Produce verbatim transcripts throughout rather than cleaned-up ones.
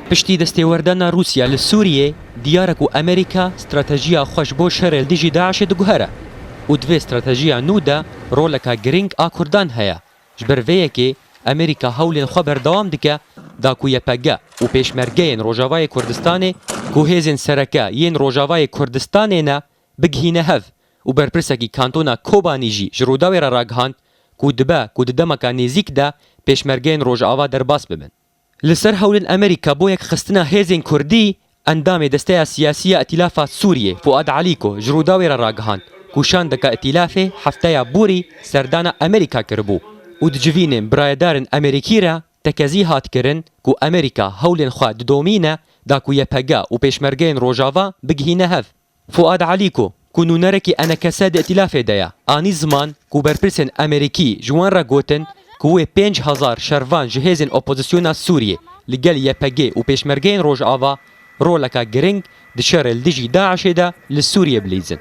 Piştî destêwerdana Rûsya li Sûriyê, diyar e ku Amerîka stratejiya xwe ji bo şerê li dijî DAIŞê diguhere û di vê stratejiya nû de roleka girîng a Kurdan heye. Ji ber vê yekê Amerîka hewlên xwe berdewam dike da ku YPG û pêşmergeyên Rojavayê Kurdistanê ku hêzên sereke yên Rojavayê Kurdistanê ne, bigihîne hev û berpirsekî kantona Kobanî jî ji Rûdawê re ragihand ku dibe ku di demeka nêzîk de pêşmergeyên Rojava derbas bibin. Li ser hewlên Amerîka bo yekxistina hêzên Kurdî, endamê Desteya Siyasî ya Îtîlafa Sûriyê, Fuad Alîko, ji Rûdawê re ragihand ku şandeka Îtîlafê hefteya borî serdana Amerîka kiribû û di civînên birayedarên Amerîkî re tekezî hat kirin ku Amerîka hewlên xwe didomîne da ku YPG û pêşmergeyên Rojava bigihîne hev. Fuad Alîko, ku nûnerekî enekese di îtîlafê de ye, anî ziman ku berpirsên Amerîkî ji wan re gotin ku wê pênc hezar şervan ji hêzên opozisyona Sûriyê li gel YPG û pêşmergeyên Rojava roleka giring di şerê li dijî DAIŞê de li Sûriyê bilîzin.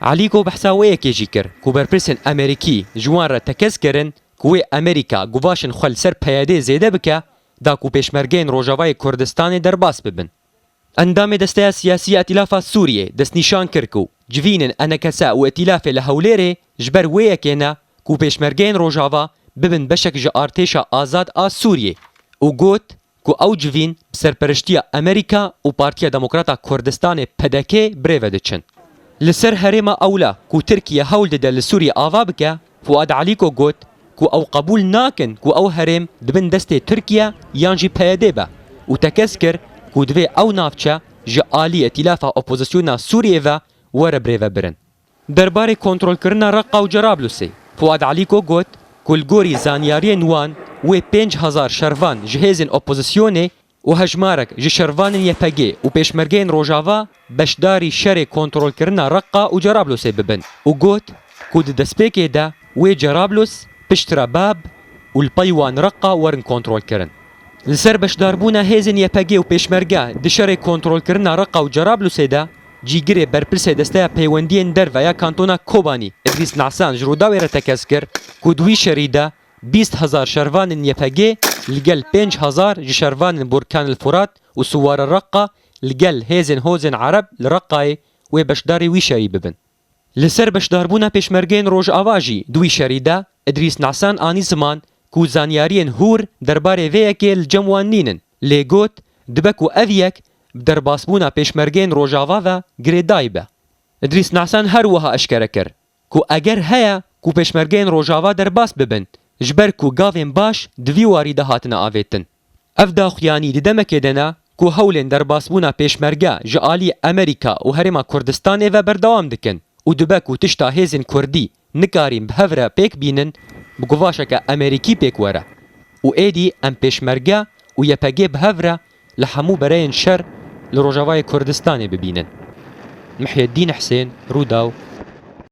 Alîko behsa wê yekê jî kir ku berpirsên Amerîkî ji wan re tekez kirin ku wê Amerîka guvaşên xwe li ser PYDê zêde bike, da ku pêşmergeyên Rojavayê Kurdistanê derbas bibin. Endamê Desteya Siyasî ya Îtîlafa Sûriyê destnîşan kir ku civînên enekese û îtîlafê li Hewlêrê ji ber wê yekê ne ku pêşmergeyên Rojava bibin beşek ji artêşa azad a Sûriyê û got ku ew civîn bi serperiştiya Amerîka û Partiya Demokrata Kurdistanê, PDK, birêve diçin. Li ser herêma ewla ku Tirkiye hewl dide li Sûriyê ava bike, Fuad Alîko got ku ew qebûl nakin ku ew herêm di bin destê Tirkiye yan jî PYDê be û tekez kir ku divê ew navçe ji alî Îtîlafa Opozisyona Sûriyê ve were birêvebirin. Derbarê kontrolkirina Reqa û Cerablusê, Fuad Alîko got ku li gorî zanyariyên wan wê pênc hezar şervan ji hêzên opozisyonê û hejmarek ji şervanên YPG û pêşmergeyên Rojava beşdarî şerê kontrolkirina Reqa û Cerablûsê bibin û got ku di destpêkê de wê Cerablûs piştre Bab û li pey wan Reqa werin kontrolkirin. Li ser beşdarbûna hêzên YPG û pêşmerge di şerê kontrolkirina Reqa û Cerablûsê de, cîgirê berpirsê Desteya Peywendiyên Derve ya Kantona Kobanî, Îdrîs Nasan, ji Rûdawê re tekez kir ku di wî şerî de bîst hezar şervanên YPG li gel pênc hezar ji şervanên Burkan el Furat û Suwara Reqqa li gel hêzên hozên Ereb li Reqqayê wê beşdarî wî şerî bibin. Li ser beşdarbûna pêşmergeyên Rojava jî di wî şerî de Îdrîs Nasan anî ziman ku zanyariyên hûr derbarê vê yekê li cem wan nînin, lê got, dibe ku ev yek bi derbasbûna pêşmergeyên Rojava ve girêdayî be. Îdrîs Nasan her wiha eşkere kir ku eger heye ku pêşmergeyên Rojava derbas bibin, ji ber ku gavên baş di vî warî de hatine avêtin. Ev daxuyanî di demekê de ne ku hewlên derbasbûna pêşmerge ji alî Amerîka û Herêma Kurdistanê ve berdewam dikin û dibe ku tişta hêzên Kurdî nikarîn bi hev re pêk bînin, bi guvaşeke Amerîkî pêk were û êdî em pêşmerge û YPG bi hev re li hemû bereyên şer li Rojavayê Kurdistanê bibînin. Mihyedîn Hisên, Rûdaw,